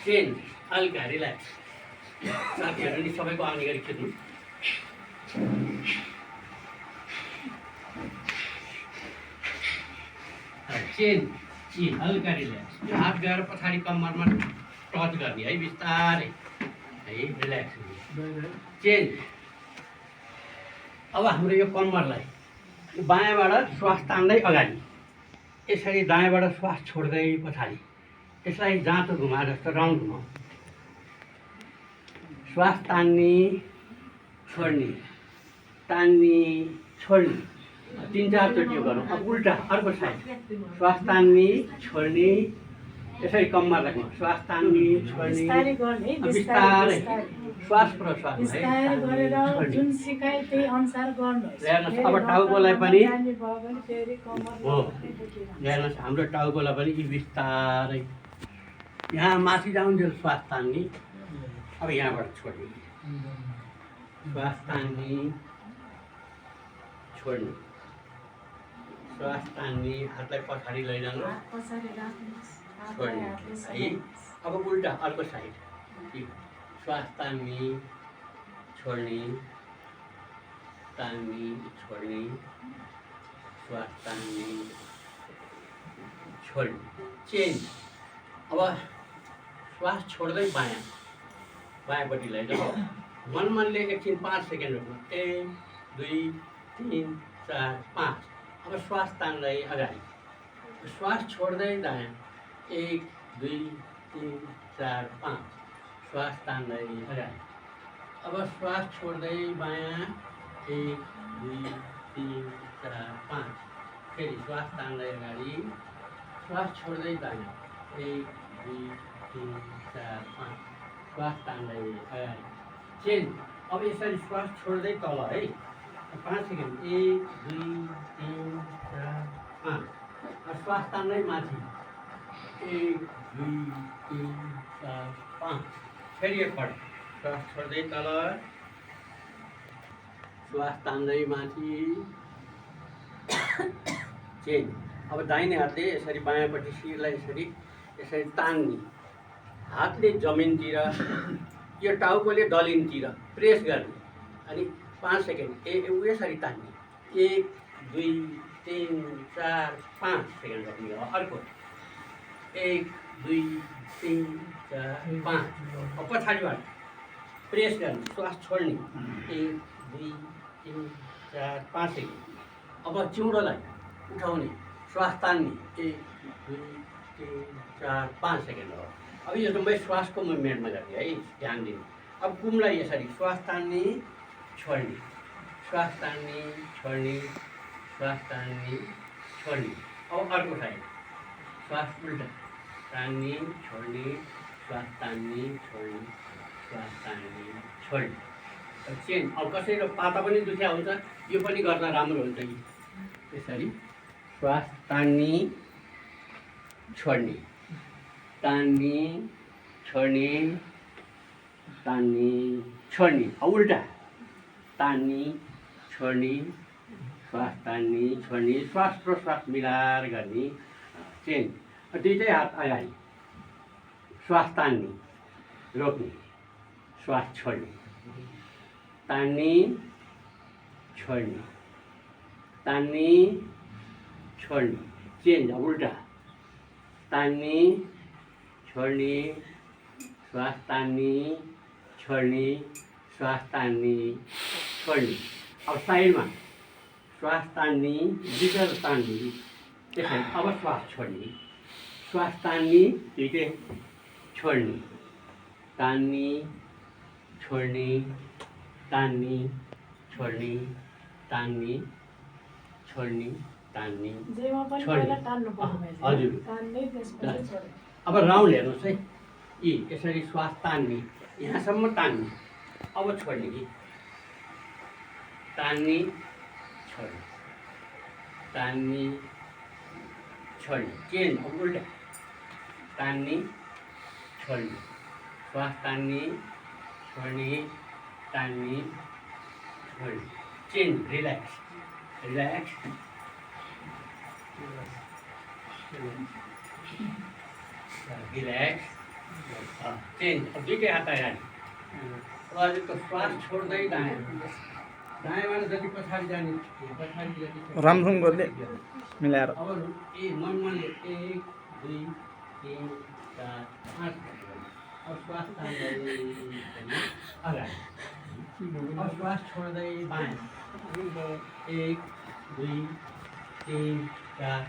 change हल्का relax साथीहरू नि सबैको आउने गरी खेल्नु चेन्ज यी हल्का रिल्याक्स यो हात गएर पछाडि कम्मरमा टच गर्ने है बिस्तारै है रिल्याक्स चेन्ज अब हाम्रो यो कम्मरलाई बायाँबाट श्वास तान्दै अगाडि यसरी दायाँबाट श्वास छोड्दै पछाडि यसलाई जाँतो घुमा जस्तो राउन्ड घुमाऊ श्वास तान्ने छोड्ने तान्ने छोड्ने 3-4 चोटि यो गरौँ अब उल्टा अर्को साइड श्वास तान्ने छोड्ने यसरी कम्मरलाई घुमाऊ श्वास तान्ने छोड्ने बिस्तारै श्वास प्रश्वास जुन सिकाए त्यही अनुसार गर्नुहोस् हेर्नुहोस् अब टाउकोलाई पनि हो हेर्नुहोस् हाम्रो टाउकोलाई पनि यी बिस्तारै यहाँ माथि जाउन्जेल श्वास तान्ने अब यहाँबाट छोड्ने श्वास तान्ने छोड्ने श्वास तान्ने हातलाई पछाडि लैजानु छोड्ने है अब उल्टा अर्को साइड श्वास तान्ने छोड्ने छोड्ने श्वास तान्ने छोड्ने चेन्ज अब श्वास छोड्दै बायाँपट्टि लैजाऊ मनले एकछिन 5 सेकेन्ड रोक्नु 1 2 3 4 5 अब श्वास तान्दै अगाडि श्वास छोड्दै दायाँ 1 2 3 4 5 श्वास तान्दै अगाडि अब श्वास छोड्दै बायाँ 1 2 3 4 5 फेरि श्वास तान्दै अगाडि श्वास छोड्दै दायाँ 1 2 3 4 5 श्वास तान्दै अगाडि चेन्ज अब यसरी श्वास छोड्दै तल है 5 सेकेन्ड 1 2 3 4 5 श्वास तान्दै माथि 1 2 3 4 5 फेरि एकपल्ट श्वास छोड्दै तल श्वास तान्दै माथि चेन्ज अब दाहिने हातले यसरी बायाँपट्टि शिरलाई यसरी तान्ने हातले जमिनतिर यो टाउकोले दलिनतिर प्रेस गर्ने अनि 5 सेकेन्ड यसरी तान्ने 1 2 3 4 5 सेकेन्ड रोक्ने हो अर्को 1 2 3 4 5 अब पछाडिबाट प्रेस गर्ने श्वास छोड्ने 1 2 3 4 5 सेकेन्ड अब चिउँडोलाई उठाउने श्वास तान्ने 1 2 3 4 5 सेकेन्ड हो अब यो जम्मै श्वासको मुभमेन्टमा गर्ने है ध्यान दिनु अब कुमलाई यसरी श्वास तान्ने छोड्ने श्वास तान्ने छोड्ने श्वास तान्ने छोड्ने अब अर्को साइड श्वास उल्टा तान्ने छोड्ने श्वास तान्ने छोड्ने श्वास तान्ने छोड्ने चेन्ज अब कसैको पाता पनि दुख्या हुन्छ यो पनि गर्दा राम्रो हुन्छ यसरी श्वास तान्ने छोड्ने तान्ने छोड्ने तान्ने छोड्ने उल्टा तान्ने छोड्ने श्वास तान्ने छोड्ने श्वास प्रश्वास मिलाएर गर्ने चेन्ज दुईटै हात अगाडि श्वास तान्ने रोक्ने श्वास छोड्ने तान्ने छोड्ने तान्ने छोड्ने चेन्ज उल्टा तान्ने छोड्ने श्वास तान्ने छोड्ने श्वास तान्ने छोड्ने अब साइडमा श्वास तान्ने भित्र तान्ने त्यसरी अब श्वास छोड्ने श्वास तान्ने दुईटै छोड्ने तान्ने छोड्ने तान्ने छोड्ने तान्ने छोड्ने तान्ने हजुर अब राउन्ड हेर्नुहोस् है यी यसरी श्वास तान्ने यहाँसम्म तान्ने अब छोड्ने कि तान्ने छोड्ने तान्ने छोड्ने चेन्ज अब उल्टा तान्ने छोड्ने श्वास तान्ने छोड्ने तान्ने छोड्ने change relax relax relax change अब दुइटै हात अगाडि अब अलिक श्वास छोड्दै दायाँ दायाँबाट जति पछाडि जाने पछाडि जति राम्रोसँग गर्ने मिलाएर अब मनले 1 2 3 4 5 अब श्वास तान्दै अगाडि अब श्वास छोड्दै बायाँ 1 2 3 4